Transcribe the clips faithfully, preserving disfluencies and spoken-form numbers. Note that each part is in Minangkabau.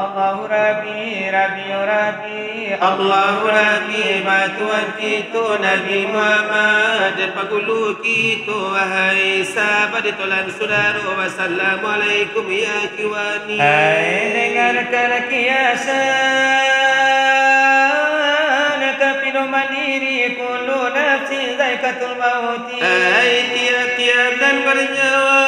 Allahu Rabbi, Rabbi, Rabbi, Allahu Rabbi, ba Tuhan kito Nabi Muhammad, pangulu kito, wahai sahabat, tolan sudaro, wassalamualaikum ya ikhwani. Hai, dengarkan kiasan, ka pido mandiri, kullu nafsin zaikatul mauti. Hai, tiap-tiap nan bernyawa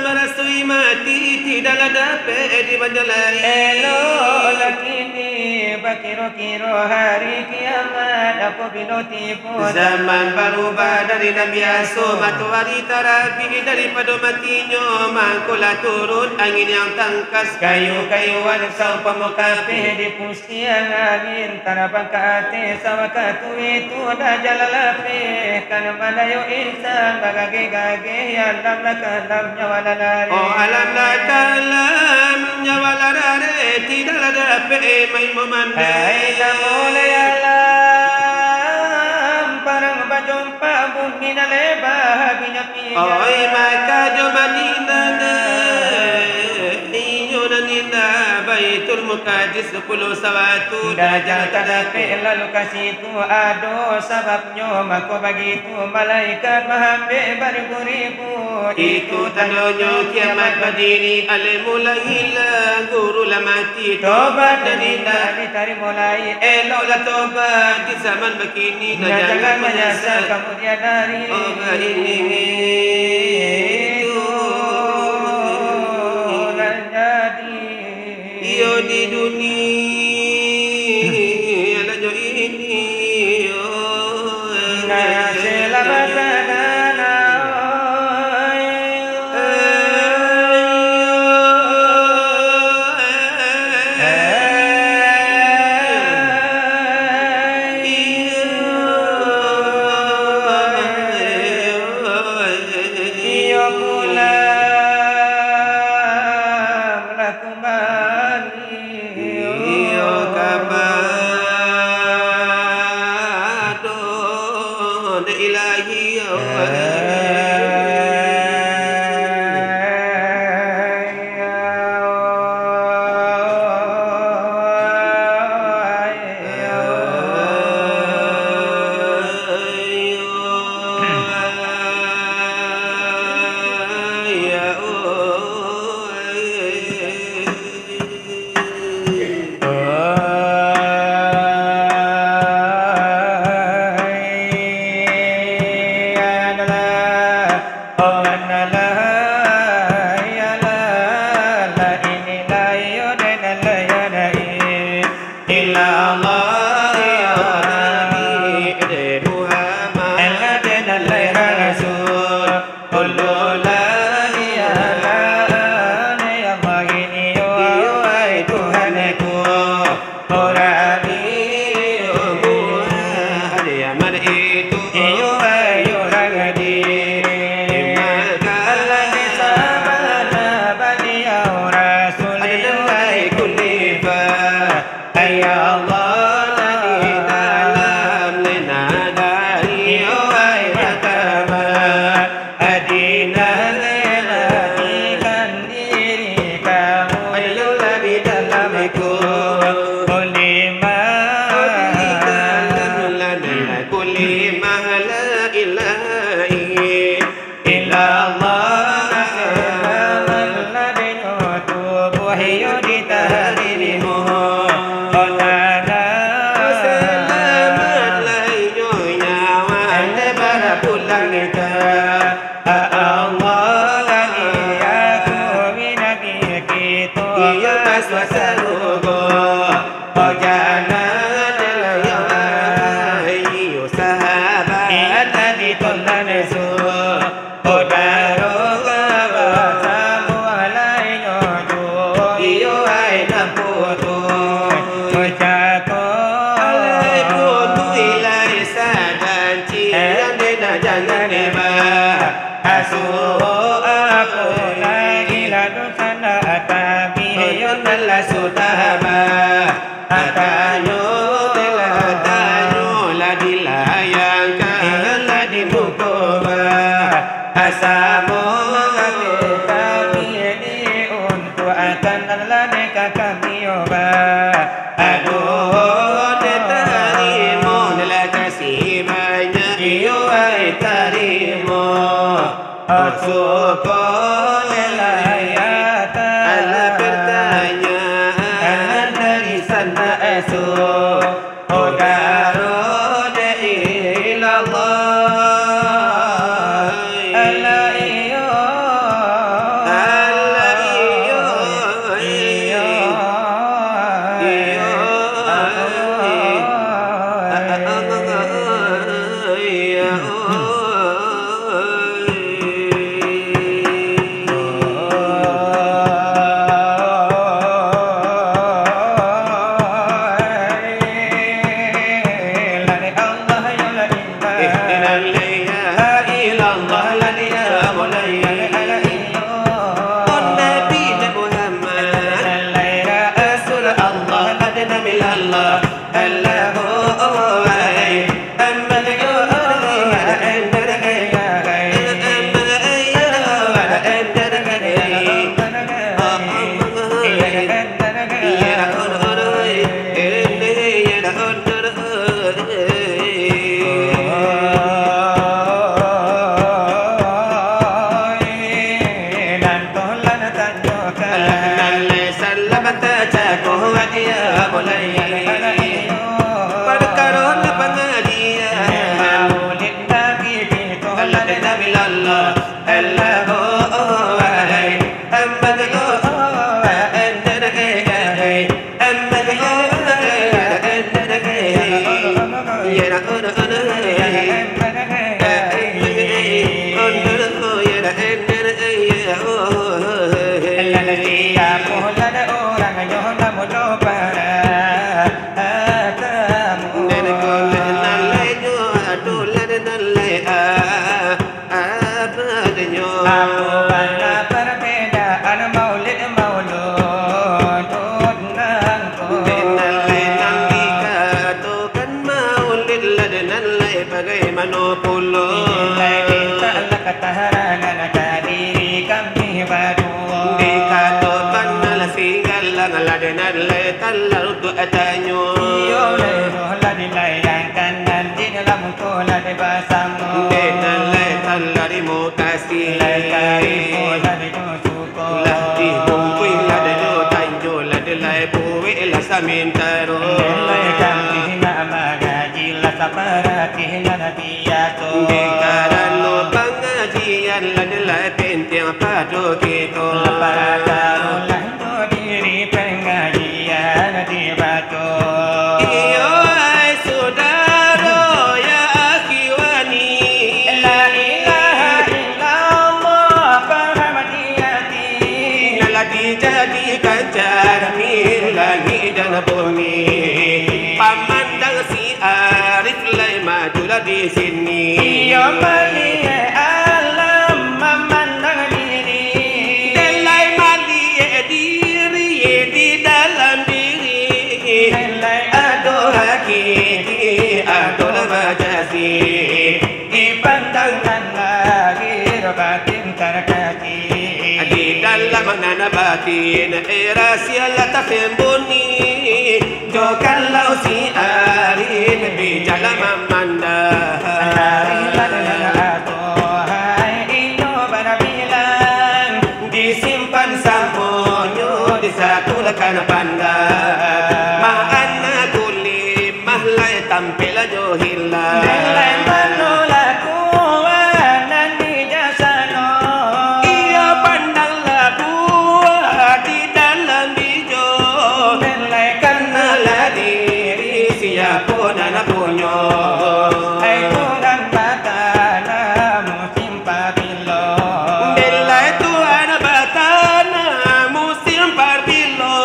marasoi mati, tidaklah dapek dimanjalai. Eloklah kini bakiro-kiro hari kiamat apabilo tibo. Zaman barubah dari nan biaso, matoari tarabik daripado matinyo, mangko lah turun angin yang tangkas, kayu-kayuan saumpamo kapeh dipusiang angin, tarabang ka ateh sawakatu itu, dajal lah lapeh, ka nan mandayo insan bagageh-gageh, alam lah kalam nyawa lah lareh. Oh, alam lah kalam nyawa lah lareh, tidaklah dapek main mamandai. Hai, namo lai alam, parang bajompa, bumi nan leba, habinyo tingga. Oi, Makkah jo Madinah, inyo nan indah, Baitul Muqaddis, Pulau Sawatu, dajal ka dapek lalu ka situ. Ado sababnyo, mako bagitu malaikat maambek baribu-ribu. Itu tandonyo kiamat badiri, alim lah hilang, guru lah mati, tobat nan indak ditarimo lai. Eloklah tobat di zaman bakini, nah, jangan manyasal kamudian hari. Oh, ini itu nan jadi. Iyo di dunia lah nyo ini, iyo. Nah, selamat datang, iyo pulang lah kumbali. Iyo ka padon ilahi, yo. Kulima. Kulima la ilaha illallah. Selamatlah inyo tubuah iyo di tarimu. Oh, tanah. Selamatlah inyo nyawa dek barapulang ka Allah. Iyo masuak sarugo. Oh, jangan lah iyo, iyo sahabat Nabi Tuhan Yesus. Oh, daro lah sambuang lai nyo jo iyo ai nan putuih. Jatuah lai putuih lai sadan ciek, nan dek nak jangan dek ba. Asuh apo lai lah dosa nak, tapi iyo nan lah sudah ba. Tanyo telah tanyo lah dilayangkan, lah dibuko ba. Asamo kami, kami di untuak tanah lah deka kami ba. Aduh, ditarimo lah kasih banyak, iyo ai tarimo. Suko lah layatan. Alah, pertanyaan dari sanak esok. Udaro de ilallah. Alah iyo. Alah iyo. Iyo. Iyo. Nan lai salah batacakoh wadia mulai. Parkaro nan pangajian. Maulid Nabi kito. Maulid Nabi lallah. Allahu wahai. Amban Allah. Andar eh eh. Amban Allah. Andar eh. Ya Rabbana. Apo bana parbedaan maulid maulud nan ko? Nan dikatokan maulid lah nan lai bagaimano pulo? Lai mintak lah kataharangan ka diri kami baduo. Dikatokan lah singgalang lah nan lai talah untuak tanyo. Iyo, lai doh lah dilayangkan nan di dalam ko lah dibasamo. Dek nan lai talah dimo kasih. Lai tarimo lah dimo suko. Lah dibungkuih lah dek jo tanjo lah dek lai buek lah samintaro. Dek lai kami nak mangaji lah saparatih nan biaso. Dek karano pangajian lah dek lai pentiang pado kito. Lah parataro lah jo diri pangajian dibaco. Iyo ai sudaro ya akhi wani. La ilaha illallah, paham di ati. Nan lah dijadikan carmin langik dan bumi. Pamandang si arif lai maju lah di sini. Iyo maliek alam mamandang diri. Dek lai maliek diri di dalam diri. Dek lai ado hakiki, ado lah majazi. Dipandang nan lahir batin tarkaji. Di dalam nan batin, eh, rahasia lah tasembunyi. Kalau si Arif bijak lah mamandang, dari ladang asuah inyo barabilang, disimpan samonyo disatukan pandang. Makana kulimah lai tampek lah jo hilang. Dek lai mano lah kuah nan bijaksano. Iyo pandang lah buah di dalam bijo. Dek lai kanallah diri siapo nan punyo. Hai Tuhan batanam musim pabilo. Dek lai Tuhan batanam musim pabilo.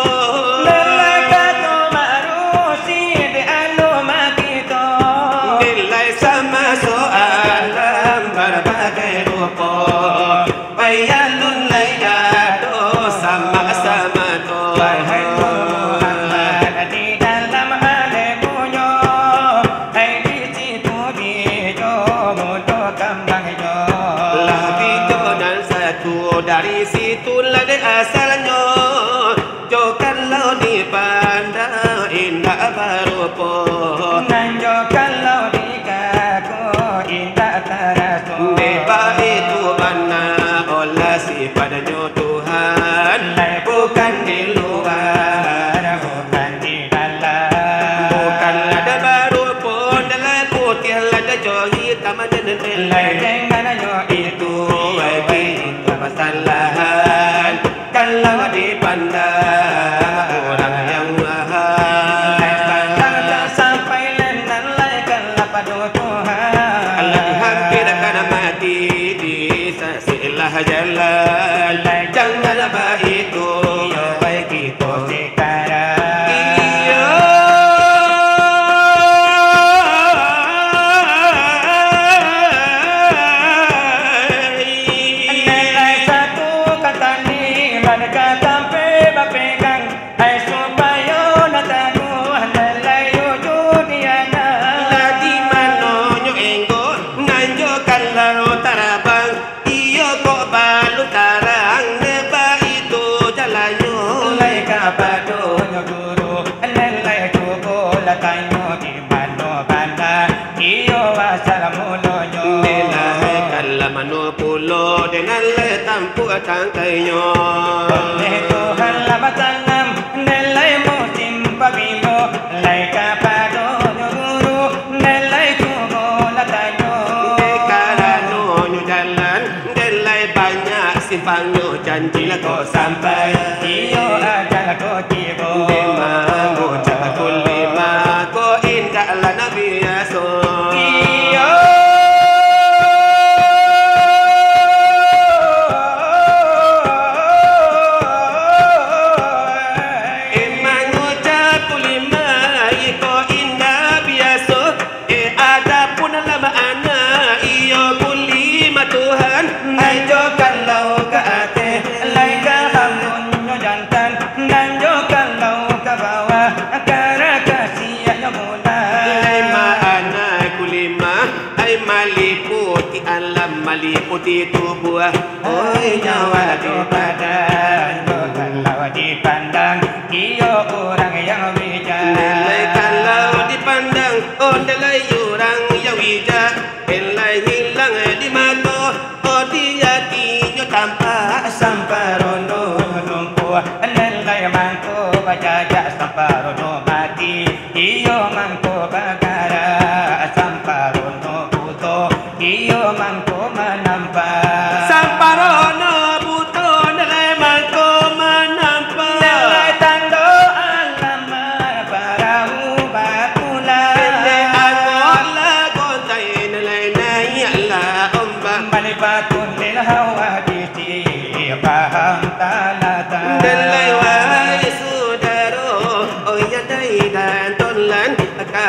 Dek lai kato marusi di alun mati. Dek lai samaso alam barbagai rupo, pai alun lai ado sama-sama tu. Wahai Muhammad, di dalam aleh bunyo, hai di situ bijo mudo kambangnyo. Lah bijo nan satu, dari situ lah dek asalnyo. Jo kalau dipandang indak barupo. Nan jo kalau dikaku indak taraso. Dek baitu bana olah sipaiknyo Tuhan. Lai bukan di luar, bukan di dalam. Bukan lah dek barupo, dek lai putiah lah dek jo hitam. Lai dek mano itu, itu masalahan. Kalau dipandang urang yang mahal, lai pandang tak sampai, lai nan lai kalah pado Tuhan. Alah hampir ka mati, disasilah jalan. Lai jangan baitu, iyo baik kito sekarang. Iyo. Dek lai satu ka tali, lah dek ka tampek bapegang. Hai supayo nan taguah, dek lai jujur di anak. Lah di manonyo enggo, nan jo kalau tarabang. Iyo kok balun tarang, dek baitu jalannyo. Lai kapadonyo guru, dek lai cubolah tanyo di mano bana iyo asal mulonyo. Dek lai kalah mano pulo, dek nan lai tampuah tangkainyo. Dek Tuhan lah batanam, dek lai musim pabilo, lai kapadonyo guru, dek lai cubolah tanyo. Dek karanonyo jalan, dek lai banyak simpangnyo, janji lah kok sampai, iyo ajal lah kok tibo. Dek mangucap kulimah, kok indaklah nan biaso. Iyo. Eh, mangucap kulimah, iko indak biaso. Eh, adapun lah makna iyo kulimah Tuhan. Ai jo kalau ka ateh, lai ka hamunyo jantan, nan jo kalau ka bawah, kara kasiahnyo bulan. Lai makna kulimah, ai maliputi alam, maliputi tubuah. Oi, nyawa di badan, kalau dipandang, iyo urang yang bijak. Dek lai kalau dipandang, oh, dek lai urang yang bijak. Dek lai hilang di mato, oh, di atinyo tampak. Samparono lumpuah, dek lai mangko bajajak. Samparono mati, iyo mangko bagarak. Samparono buto, iyo mangko manampak. Samparono buto, dek lai mangko manampak. Dek lai tando alam parahu bapulang. Dek lai angok lah gontai, dek lai naiak lah ombak. Bali patun dek hawa di si paham talatak. Dek lai wahai sudaro, oh ya dai dan tolan, ka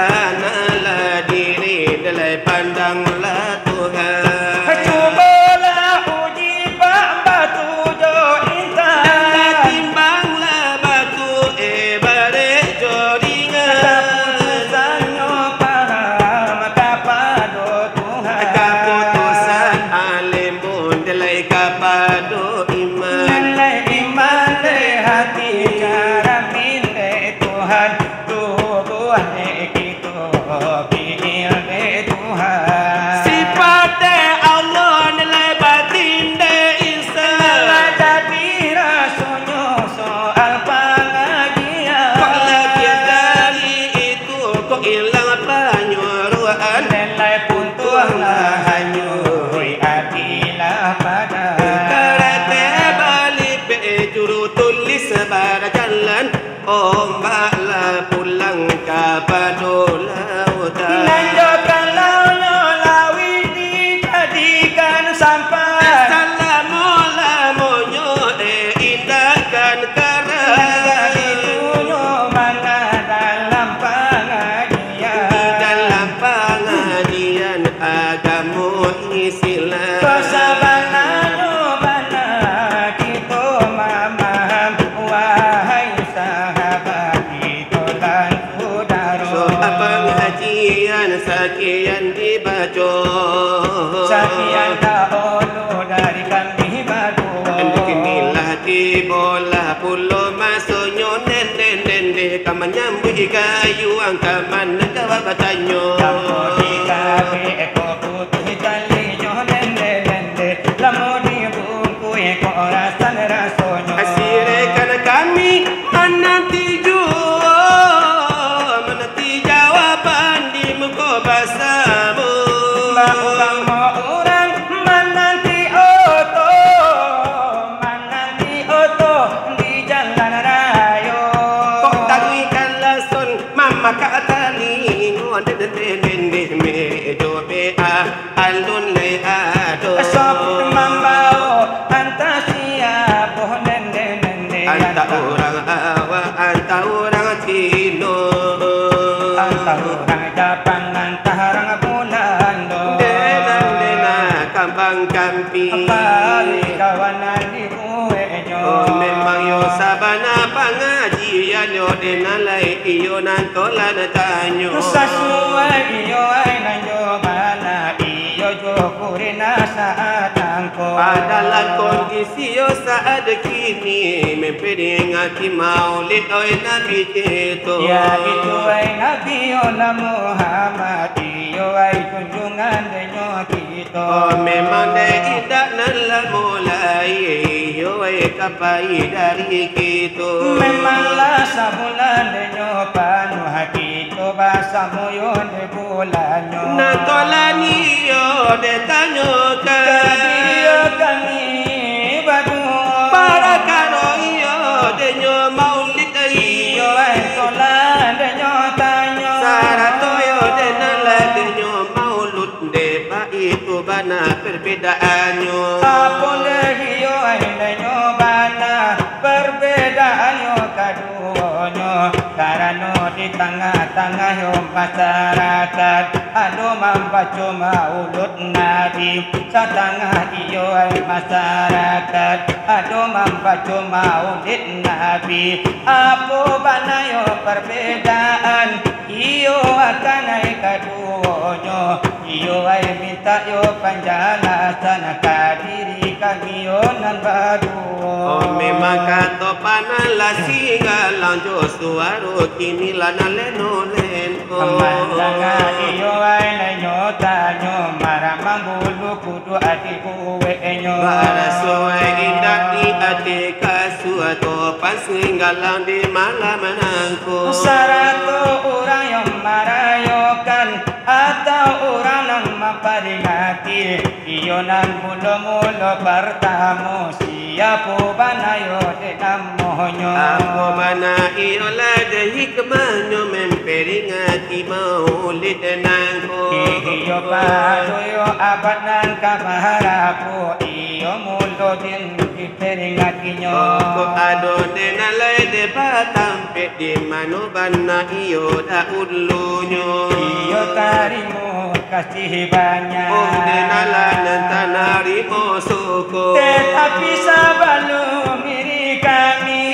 Bala pulang kapado lautan. Nan jo kalaunyo lauik dijadikan sampan. Salamo-lamonyo dek indak kan karam. Nan bagitunyo mana dalam pangadian. Di dalam pangadian agamo Islam. Sabananyo bana kito mamaham, wahai sahabat kito nan sudaro. Soal pangajian sakian dibaco. Sakian dahulu dari kami baduo. Kini lah tibolah pulo masonyo, nende-nende ka manyambuik gayuang, ka manjawab batanyo. Namo di kami eko putuih talinyo, nende-nende, lamo dibungkuih kok rasan rasonyo. Silekan kami mananti juo, mananti jawaban di muko basamo. Baulamo urang mananti oto, mananti oto di jalan rayo. Kok taruih kalason mamakak talingo, nende-nende mejo bea alun lai ado. Sok mambao antah sia boh, nende-nende. Antah urang awak, antah urang Cino. Antah urang Japang, antah urang Bulando. Dena-dena kambang kampia. Bari kawanan di Oh, memang yo sabana pangajian yo, dek nan lai iyo nan tolan tanyo. Sasuai iyo ai nan jo bana, iyo jo kurina saat angko. Padalam kondisi yo saat kini, memperingati maulid oi Nabi kito. Ya itu ai Nabi yo lah Muhammad, iyo ai junjungan denyo kito. Oh, memang dek indak nan lah mulai, iyo ai ka pai dari kito. Memanglah sabulan denyo panuah kito basamo yo dek bulannyo. Nan tolan iyo dek tanyokan. Ka diri kami baduo. Parakaro iyo denyo maulid ai. Iyo ai tolan denyo tanyo. Sarato yo dek nan lah denyo maulud. Dek baitu bana perbedaannyo. Apo dek iyo ai denyo bana perbedaannyo kaduonyo? Karano di tangah-tangah yo masyarakat ado mambaco maulud Nabi. Satangah iyo ai masyarakat ado mambaco maulid Nabi. Apo bana yo perbedaan iyo akan ai kaduonyo? Iyo ai mintak yo panjalasan ka diri kami yo nan baduo. Oh, memang kato panah lah singgalang jo suaro kini lah nan leno-leno. Mandanga iyo ai nan nyo tanyo, marah mambulu kudu ati buweknyo. Baraso ai indak di ati kasua to, pan singgalang di malam nangko. Sarato urang yang marayokan atau urang nan mamparingati, iyo nan mulo-mulo partamo, siapo bana yo dek namonyo? Apo bana iyo lah dek hikmahnyo memperingati maulid nangko? Iyo pado yo abad nan kabarapo iyo mulo din diperingati nyo. Kok ado dek nan lai dek batampek, di mano bana iyo dahulunyo? Iyo tarimo kasih banyak. Oh, dek nan lah nan tanarimo syukur. Tetapi sabalum diri kami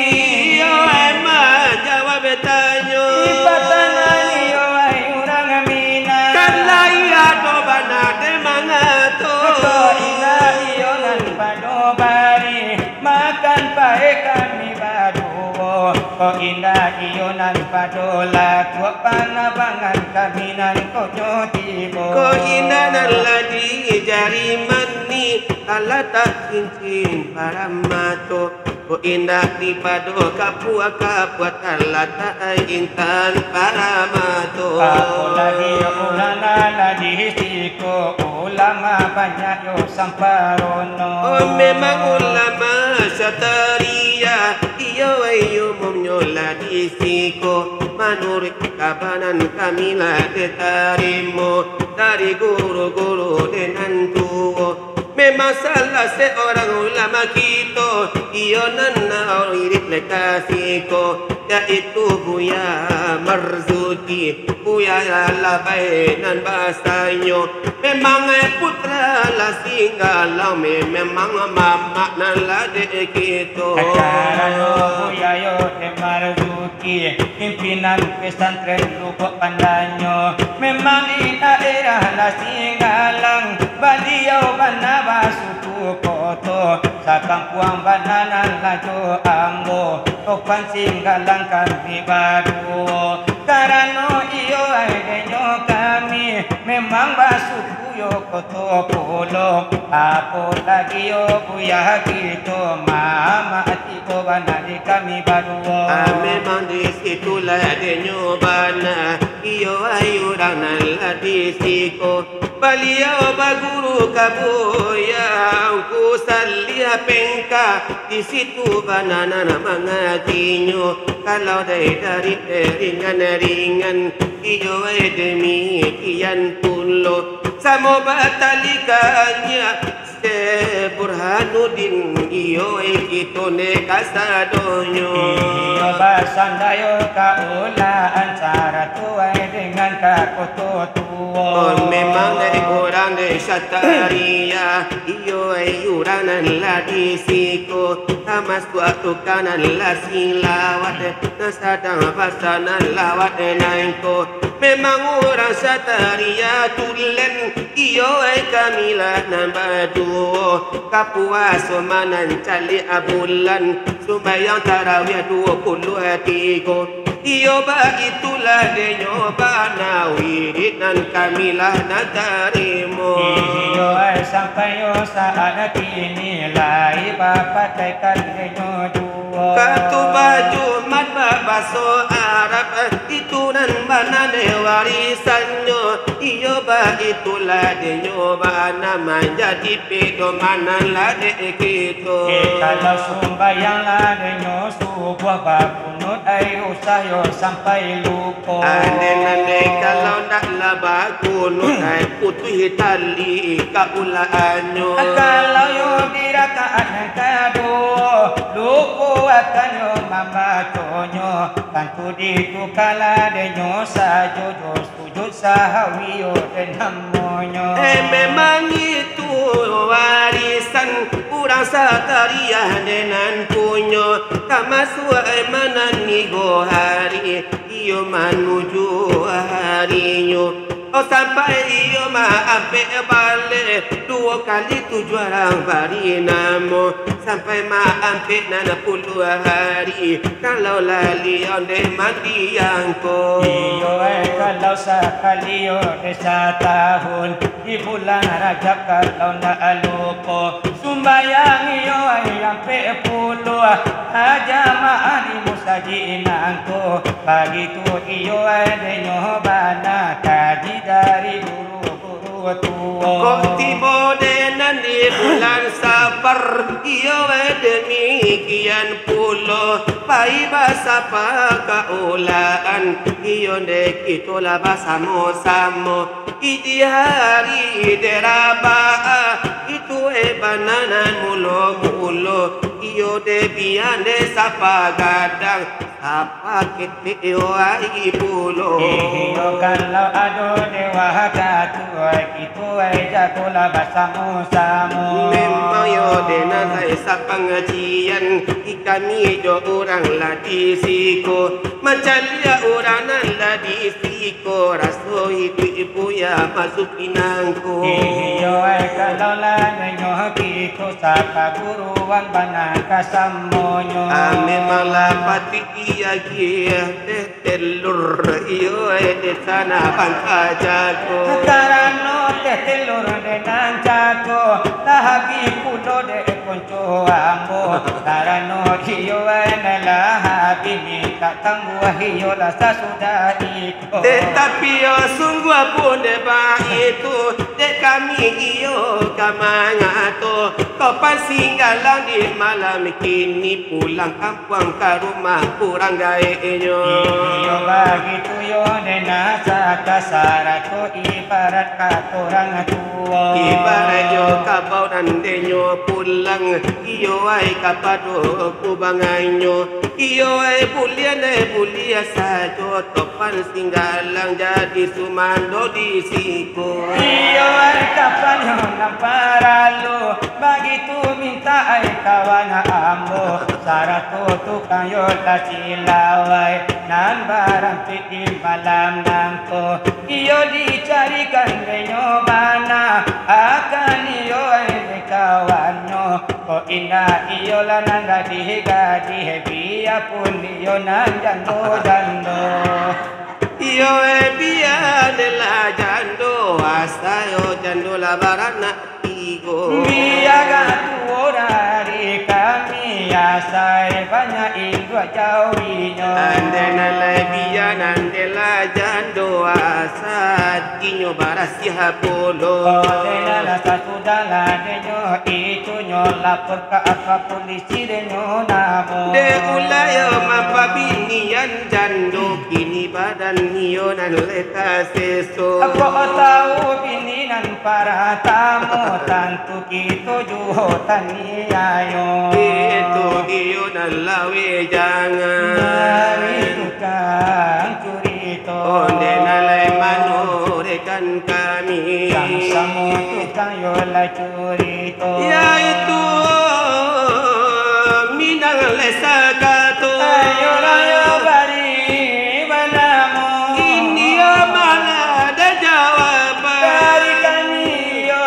iyo ai manjawab tanyo, di patangan iyo ai urang Minang. Kan lai ado bana dek mangato. Kok indak iyo nan pado bari makan pae kami baduo, kok indak iyo nan pado lakuak panabangan kami nan konyo tibo. Kok indak nan lah di jari manih talatak cincin paramato, kok indak di pado kapuak-kapuak talatak intan paramato. Apo lai urang nan lah di siko, ulama banyak yo samparono. Oh, memang ulama satria, iyo Iyo umumnyo lah di siko, manuruik kabanan kami lah ditarimo dari guru-guru nan tuo. Memang salah seorang ulama kito, iyo nan wirid lai ka siko, yaitu Buya Marzuki. Buya lah bae nan basanyo, memang putra lah Singgalang, me-, memang mamak nan lah dek kito. Karano Buya yo dek Marzuki, pimpinan pesantren Lubuk Pandanyo, memang di daerah lah Singgalang, baliau bana basuku koto, sakampuang bana nan lah jo ambo, topan Singgalang kami baduo. Karano iyo adenyo kami, memang basuku yo koto pulo, apo lagi yo Buya kito, mamak tibo bana di kami baduo. Ah, memang di situlah adenyo bana, iyo ai urang nan lah di siko. Baliau baguru ka Buya, Ungku Saliah Pengka, di situ bana nan mangajinyo. Kalau dari, dari ringan-ringan, iyo ai demikian pulo. Samo batali kanya Syekh Burhanuddin, iyo ai kito ne kasadonyo. Iyo basandayo ka ulaan sarato ai dengan ka koto tuo. Oh, memang dek urang dek Satariah, iyo ai urang nan lah di siko, tamasuak tukang nan lah silawat, nan sadang basanalawat nangko. Memang urang Satariah tulen, iyo ai kami lah nan baduo, ka puaso mah nan caliak bulan, sumbayang tarawih duo puluah tigo. Iyo baitulah denyo bana wirid nan kami lah nan tarimo. Iyo ai sampai yo saat kini lai bapakaikan denyo juo. Katubah Jumat babaso Arab, itu nan bana dek warisannyo. Iyo baitulah denyo bana manjadi pedoman nan lah dek kito. Eh, kalau sumbayang lah denyo subuah bakunut ai usah yo sampai lupo. Andai-andai kalau ndak lah bakunut ai putuih tali ka ulaannyo. Kalau yo di rakaat nan kaduo, lupo akan yo mambaconyo, tantu ditukalah denyo sajo jo sujud sahwi yo den namonyo. Eh, memang itu warisan urang Satariah den nan punyo, tamasuak ai manan nigo hari, iyo manuju harinyo. Oh, sampai iyo ma-ampek baleh, duo kali tujuah urang bari namo, sampai ma-ampek nan puluah hari, kalau lali onde mandiang ko. Iyo, eh, kalau sakali onde satahun, di bulan Rajab kalau ndak lupo, sumbayang iyo, eh, ampek puluah, jamaah di musajik nangko, bagitu iyo, eh, denyo bana kaji dari guru-guru tuo. Kok tibo dek nan di bulan Safar, iyo demikian pulo, pai basapa ka ulaan, iyo dek kito lah basamo-samo. Iti hari dek Rabaah, itu e bana nan mulo-mulo, iyo dek bian dek sapa gadang, sapa ketek yo ai pulo. Iyo, kalau ado dek wakatu, kito ai jagolah basamo-samo. Memang yo dek nan lai sapangajian, di kami jo urang lah di siko, mancaliak urang nan lah di siko, raso iduik ibu ya masuki nangko. Iyo ai, kalau lah denyo kito sapaguruan bana kasamonyo. Ah, memanglah pati diagiah teh telur, iyo ai, di sana bangka jago. Karano teh telur dek nan jago, lah abih pulo dek konco ambo. Karano iyo ai, lah abih mi Datang buah iyo lah sasudah itu. Tetapi yo sungguah pun dek baitu, dek kami iyo ka mangato. Topan Singgalang di malam kini pulang kampuang ka rumah urang gaeknyo. Iyo bagitu yo dena saka sarato ibarat kato urang tuo. Ibarat yo kabau nan denyo pulang, iyo ai kapado kubangannyo. Iyo ai buliah, nai buliah sajo, Topan Singgalang jadi sumando di siko. Iyo ai kapan yo nan paralu, bagitu minta ai kawan ambo, sarato tukang yo lah silawai, nan baranti di malam nangko. Iyo dicarikan denyo bana, akan iyo ai dek kawannyo. Kok indak iyolah nan gadih-gadih, biapun iyo nan jando-jando. Iyo, eh, bia dek lah jando, asa yo jando lah baranak tigo. Bia agak tuo dari kami, asa banyak induak jauinyo. Andai nan lai bia nan dek lah jando, asa atinyo barasiah pulo. Dek lah sasudah lah denyo, itunyo lapor ka apa polisi denyo namo. Dek ulah yo mampabinian jando, kini badan iyo nan lai taseso. Kok tau bini nan paratamo, tantu kito juo taniayo. Itu iyo nan laweh jangan. Dari tukang curito. Onde nan lai manorehkan kami. Samo-samo tukang yo lah curito. Yaitu Minang lai sakato. Ayo rayo bari banamo. Ini yo malah ado jawaban. Dari kami yo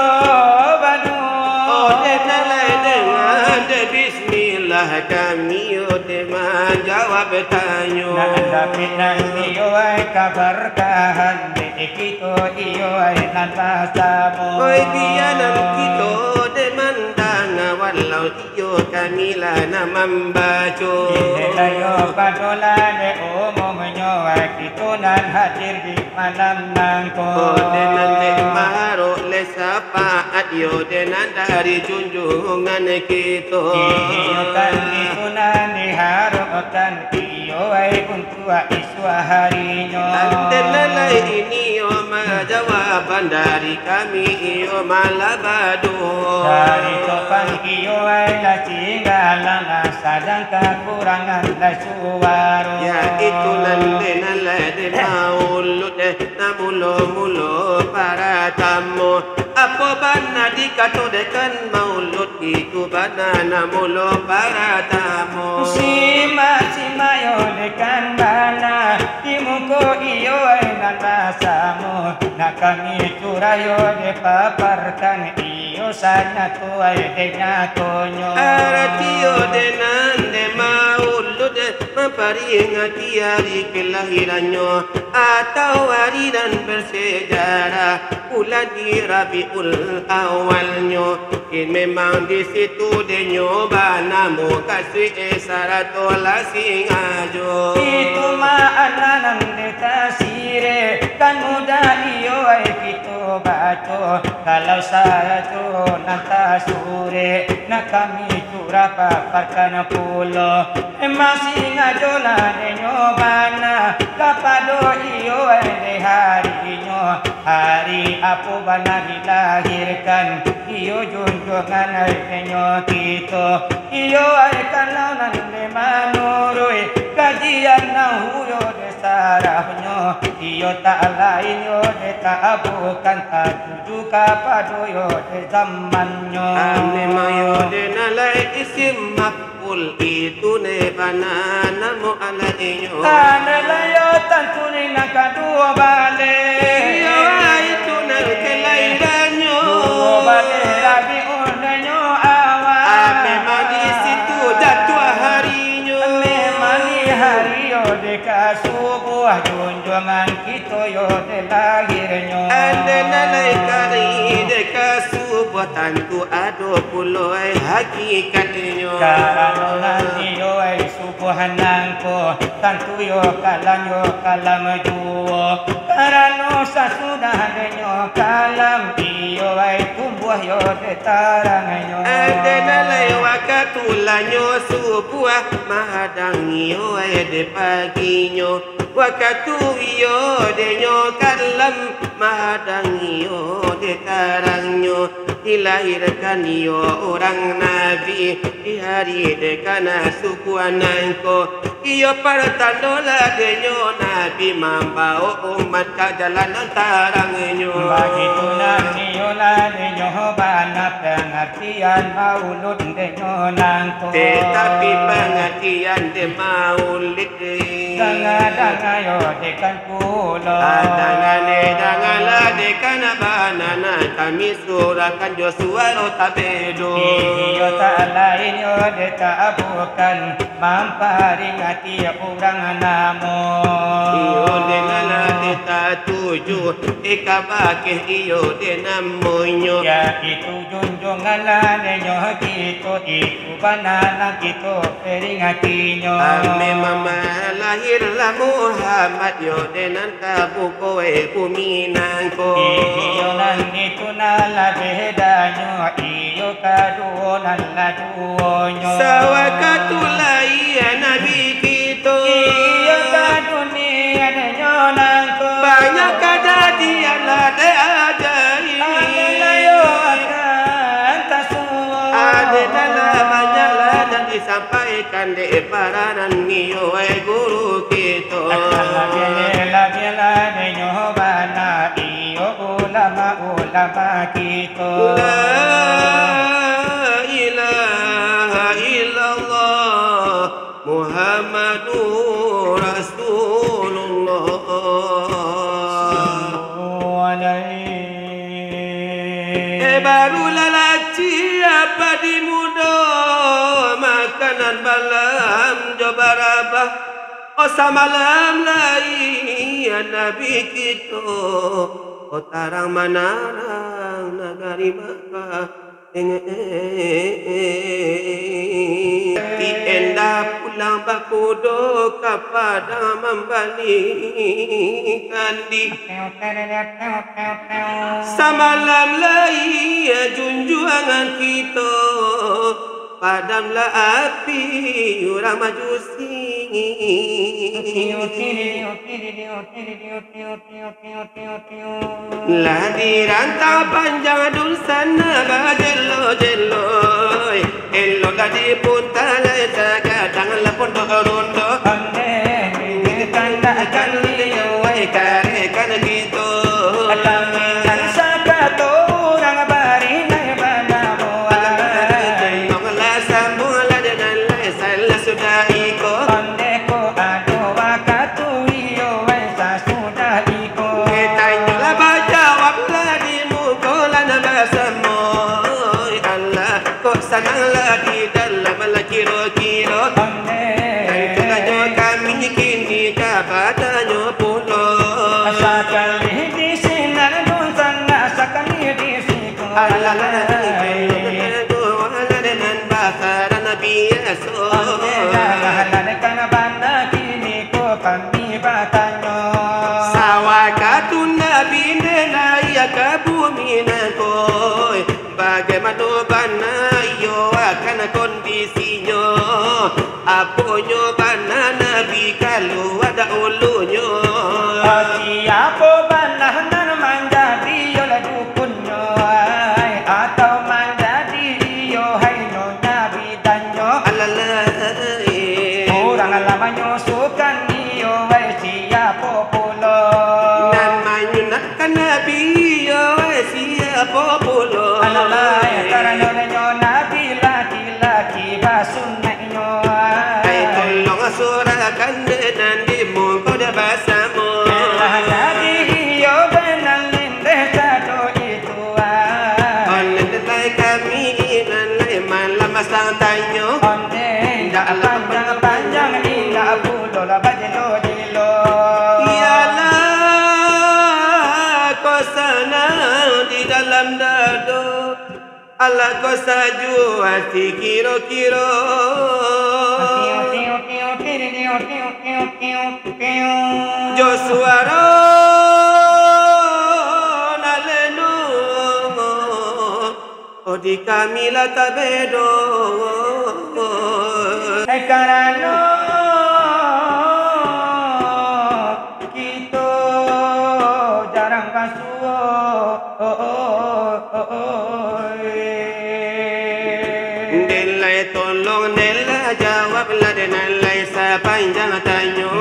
baduo. Onde nan lai dengan dek bismillah kami yo dek manjawab tanyo. Nan dapek nan iyo ai kabarkahan, dek kito iyo ai nan basamo. Oi, bia nan kito dek mandanga, walau iyo kami lah nan mambaco. Indak yo padolah dek umumnyo, ai kito nan hadir di malam nangko. Onde nan dek maharok lai sapaat yo dek nan dari junjungan kito. Iyo kan itu nan diharokkan iyo ai untuak isuak harinyo. Andai nan lai ini yo manjawaban dari kami iyo malah baduo. Dari Topan iyo ai lah Singgalang, sadang kakurangan lah suaro. Yaitu nan dek nan lai dek Maulud, eh, nan mulo-mulo paratamo. Apo bana dikato dek kan Maulud, itu bana nan mulo paratamo. Simak-simak yo dek kan bana, di muko iyo ai nan basamo. Nak kami curah yo dek paparkan, iyo sanyato ai dek nyatonyo. Arati yo dek nan dek Maulud, mamparingati ari kelahirannyo, atau ari nan bersejarah, bulan di Rabiul Awalnyo. Memang di situ denyo banamo kasuik sarato lah singajo. Itu makna nan dek tasirek, kan mudah iyo ai kito baco. Kalau sajo nan tasurek, nak kami curah paparkan pulo. Emang singajolah denyo bana, kapado iyo ai dek harinyo. Hari apo bana dilahirkan iyo junjuangan ai denyo kito? Iyo ai kalau nan dek manuruik kajian nahu yo dek sarahnyo, iyo tak lain yo dek tak bukan tatuju kapado yo dek zamannyo. Ane mayo dek nan lai isim maf'ul, itu ne bana namo alainyo. Ane lai yo tantu ni nan kaduo baleh. Iyo, itu nan kelairannyo. Duo baleh Rabiul denyo awal. Ane mani situ jatuah harinyo. Ane mani hari yo dek kasubuah junjuangan kito yo dek lahirnyo. Ane nan lai kari dek kasubuah tantu ado pulo ai hakikatnyo. Karano nan iyo ai subuah Buah nangko tantu yo kalam, yo kalam juo. Karano sasudah denyo kalam, iyo ai tumbuah yo dek tarangnyo. Ado nan lai wakatu lanyo subuah, mahadang iyo ai dek paginyo. Wakatu iyo denyo kalam, mahadang iyo dek tarangnyo. Dilahirkan iyo urang nabi, di hari dek kana subuah nangko. Iyo partando lah denyo nabi, mambaok umat ka jalan nan tarangnyo. Bagitu nan iyo lah denyo bana pangartian maulud denyo nangko. Tetapi pangartian dek maulid, danga-danga yo dek kan pulo. Ah, danga ne, dangalah dek kana bana, nan kami surahkan jo suaro tabedo. Iyo tak lain yo dek tak bukan, mamparingati urang namo. Iyo dek nan lah dek tak tuju, eh, kabake iyo dek namonyo. Yaitu junjungan lah denyo kito, itu bana nan kito peringatinyo. Ame mama lahirlah Muhammad, yo dek nan tabuko e bumi nangko. Iyo nan itu nan lah bedanyo, iyo kaduo nan lah duonyo. Sawakatu lahia Nabi kito, iyo ka dunia denyo nangko. Banyak kajadian lah dek ajaib. Ado nan yo akan tasuo. Ado nan lah banyak lah nan disampaikan dek para nan iyo e guru kito. Labiah-labiah denyo bana iyo ulama-ulama kito. La ilaha illallah Muhammadur Rasulullah. Sallu alaihi. Eh, barulah lah siap di mudo, makanan malam jo barabah. Oh, samalam lai Nabi kito, oh, tarang manarang nagari Makkah. Ti endah pulang bakudo ka Padang mambali kandi. Samalam lai junjuangan kito, padamlah api urang Majusi. Lah dirantang panjang dunsanak bajelo-jelo, eloklah dipunta lai sagadang lah pondok rondo. Ondeh, ditandakan liau, wai karekan kito. Kami nan sakato urang barinai banamo. Alah, tolonglah sambuanglah dek nan lai salah sudah iko. Ondeh ko ado wakatu iyo, wai sasudah iko. Ditanyolah bajawablah di muko lah nan basamo. Alah, kok sananglah di dalam lah kiro-kiro. Ondeh. Tantu tanyo kami kini ka batanyo pulo. Sakali di sinan dunsanak, sakali di siko. Alah, alah, nan basaran biaso. Ondeh, alah, alah, nan bana kini ko kami batanyo. Sawakatu Nabi naiak ka bumi nangko, bagaimano bana iyo akan kondisinyo? Aponyo bana Nabi kalua dahulunyo? Siapo bana nan manjadi yo lah dukunnyo, ai, atau manjadi iyo hai nyonya bidannyo? Alalai. Urang lah manyusukan iyo, wai, siapo pulo? Nan manyunatkan Nabi iyo, wai, siapo pulo? Alalai, karano nyo Nabi laki-laki basunatnyo, ai. Ai, tolong surahkan dek nan di muko dek basamo. Lah jadi iyo dek nan lendeh sado itu. Oleh dek lai kami nan lai malam masang tanyo. Ondeh, indak panjang-panjang, indak pulo lah bajelo-jelo. Iyolah, ko sanang di dalam dado. Alah, ko sajuak ati kiro-kiro. Jo suaro nan lenu, oh, di kami lah tabedo. Karano kito jarang basuo. Den lai tolong, den lah jawab lah, den nan lai sapanjang tanyo.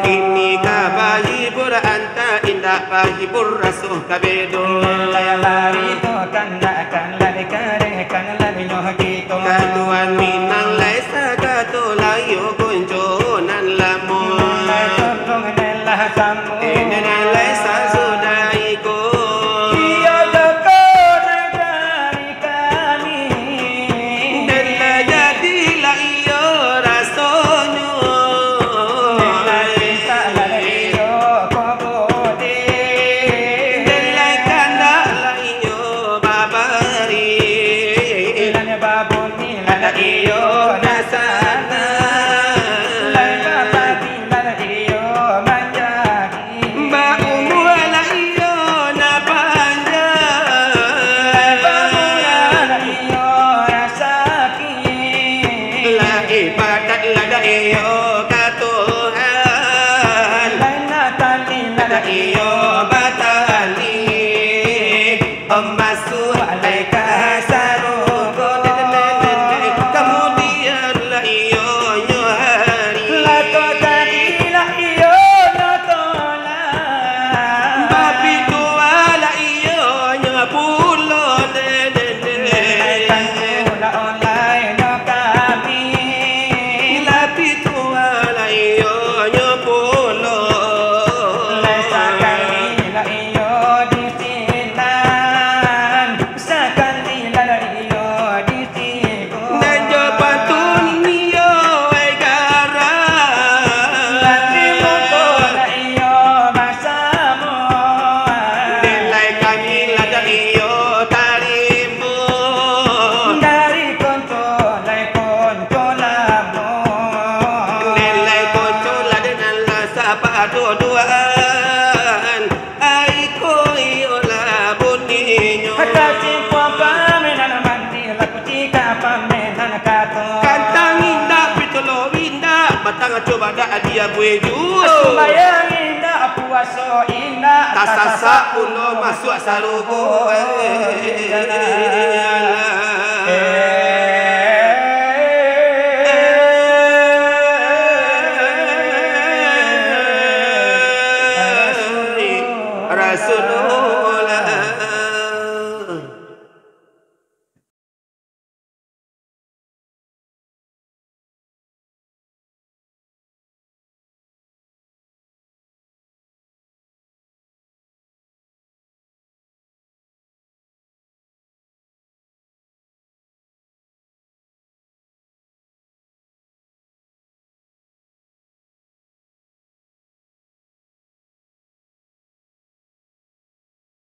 Kini ka bahibur anta, indak bahibur rasuah ka bedo. Katuan Minang lai sakato lai yo konco nan lamo. Ene nan lai sasudah iko. Den lah jadi lah iyo rasonyo. Den lai kandak lah iyo babari. Lah iyo nak sanang. Ba umua lah iyo nak panjang. Lah ibadat lah dak iyo ka Tuhan. Lah iyo batali. Masuak lai ka sarugo. Kamudian lah iyonyo hari. Lah tadi lah iyonyo tolak. Bapitua lah iyonyo pulo. Lah pitua lah iyonyo pulo. Sakali lah iyo di sinan, sakali lah iyo di situ. Nan jo pantun iyo, ai garang. Nan di muko lah iyo basamo. Den lai kami lah dak iyo tarimo. Dari konco lai konco lamo. Den lai konco lah den nan lah sapado duaan. Ai ko iyolah buninyo. Kasimpuang pamenan mandi, laku cika pamenan kato. Kantang indak, pitolo indak, batang coba dak dia buih juo. Sumbayang indak, puaso indak, tasasak pulo masuak sarugo.